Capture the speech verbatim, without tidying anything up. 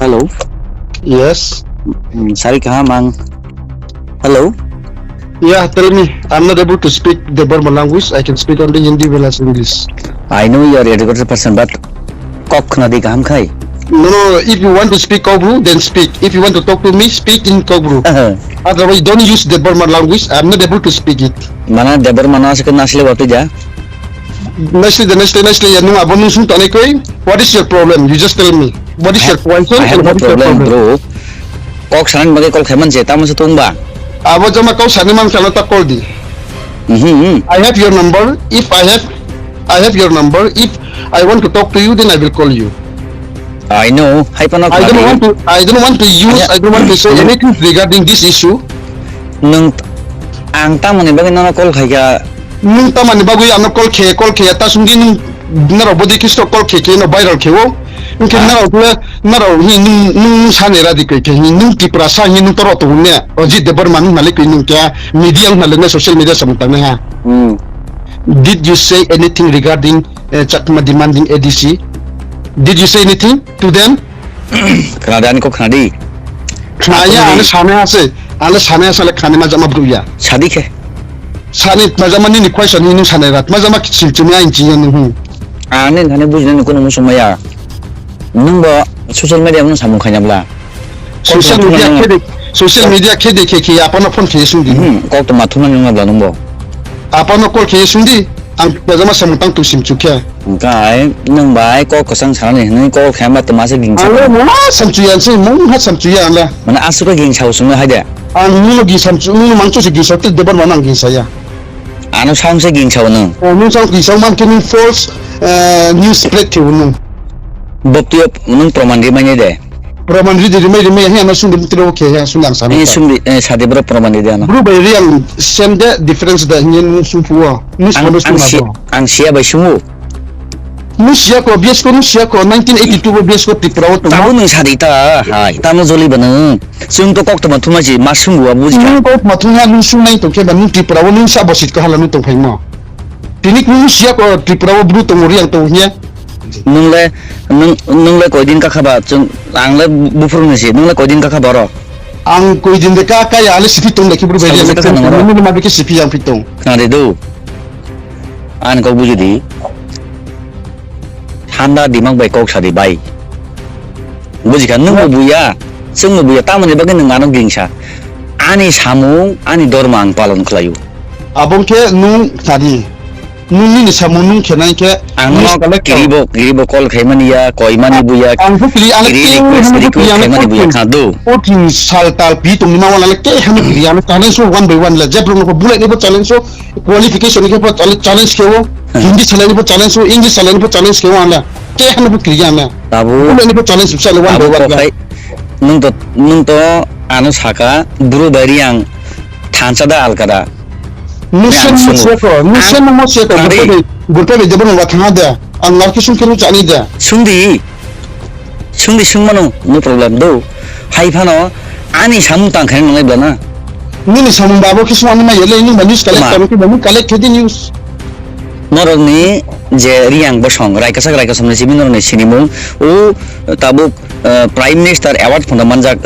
Hello. Yes. Hmm, sari kaham ang. Hello. Yeah, tell me. I'm not able to speak the Burma language. I can speak only Hindi, Bangla, English. I know you are educated person, but kok khna di kaham khai. No, no, no. If you want to speak Kokbru, then speak. If you want to talk to me, speak in Kokbru. Otherwise, don't use the Burma language. I'm not able to speak it. Mana Debbarma no aswk nasle wati ja. Nicely, the nicely, nicely, ya, nung abo nung sung tanai koi. What is your problem? You just tell me. What is your question? I have no problem, bro. Kok sanani bagwi call khaiman se, tamo se tong ba? Abo jama kok sani man kala ta call di. Mhm. I have your number. If I have, I have your number. If I want to talk to you, then I will call you. I know. Hai pano I don't want to, I don't want to use, I don't want to say anything regarding this issue. Nung, ang tamoni bagwi nono call khaikha. Nung tamani bagwi ano call khe, call khe, ta sungdi nung narok bodi kisto call khe khe no viral khe o. Nung khe narok le, narok hi nung, nung sani radi koi khe hi nung Tripura sa hi nung toro to ne. Ajit Debbarma nung nale koi nung kya media nung nale ne social media samung tang ne ha. Did you say anything regarding, eh, Chakma demanding A D C? Did you say anything to them? Khna di ani kok khna di. Khna ya, ani sane ase, ani sane ase le khani majama bru ya. Sadi khe. Sani majama nini question ni sane rat, majama silchini ain chi ni hu. Ani thani bujina ni kono musung maya. Nung bo social media mung samung khanya bla. Social media khede, social media khede khe khe apana phone khe sung di. Hmm, kok to mathuna nung bla nung bo. Apano call khe sung di, ang majama samung tang tu sim chu khe. Hwnkhe ai nwng bai kok kwchang sanani hwnwi kok khe ma twma se gingsa. Ang le mungha samchuya se, mungha samchuya ang le. Mane aswk khe gingsa o chwngno hai de. Ang nwngno gingsa, nwngno mangso se gingsa, tei Debbarma no ang gingsa ya. Ano sound se gingsa o nwng. O nwng sound gingsa man khe nwng false, eh, news spread khe o nwng. Boptio nwng proman ri manya de. Proman ridi rimai rimai he ano sungdi mutiro khe he sungdi ang sami. Eh, sungdi, eh, sadi bro proman ridi ano. Bro bai ri ang same de difference da hinye nung sung phuo. Nung sung si, ang siya bai sungo. Nung siya ko, B S ko nung siya ko, nineteen eighty-two bo B S ko Tripura o tongma. Tabo nung sadi ta, hai, tamo joli bano. Sung to kok toma thuma si, ma sungo abu jika. Nung kok ma thung ya nung sung nai to khe ba nung Tripura o nung sa bosit ko hala nung tong phai mo. Tini nung siya ko Tripura o bru tong ri ang to hinye. Nung le, nung, nung le koi din kakha ba, chwng, ang le buphuru ni si, nung le koi din kakha ba oro? Ang koi din de ka, ka ya, ale sipi tong le kibru bai. Sabo le se kakha nang oro? Nung ma bike sipi yang pitong. Khna de do. Ani kok buji di. Thanda dimag bai kok sa di bai. Buji kha, nung bo buya, chwng bo buya, tamoni bagwi nung ano gingsa. Ani samung, ani dorma ang palon khlaio. Abong khe nung sadi. Nung nini samung nung khenai khe ang no kiribo, kiribo call khaimani ya, koimani buya, ang khe kiri, ang kiri khe request, hano request kiri, ang khaimani buya, khe khna do. Fourteen sal tal pi tongni ma wala le khe hano kiri, ano challenge so one by one le, jebro no bulai ni bo challenge so, qualification ni khe bo challenge, challenge khe o, Hindi salai ni bo challenge so, English salai ni bo challenge khe o ang le, khe hano bo kiri ang le. Tabo bulai ni bo challenge so le one by one le. Nung to, nung to ano saka, bro bai ri ang thansa da alka da. Nuse mo seko, nuse mo seko, gurpe de, gurpe de jabon wa thanga de, ang nar kisum kenu chani de. Sungdi, sungdi sungmano, no problem do. Hai phano, ani samung tang khaini nongai blana. Nini samung babo kisum ani ma yele, nung ba news collect kami ki, nung collect kedi news. Norokni je Riyang bosong, Raikasa Raikasomni simi norokni sinimung, o tabuk, eh, Prime Minister Award phano manjak,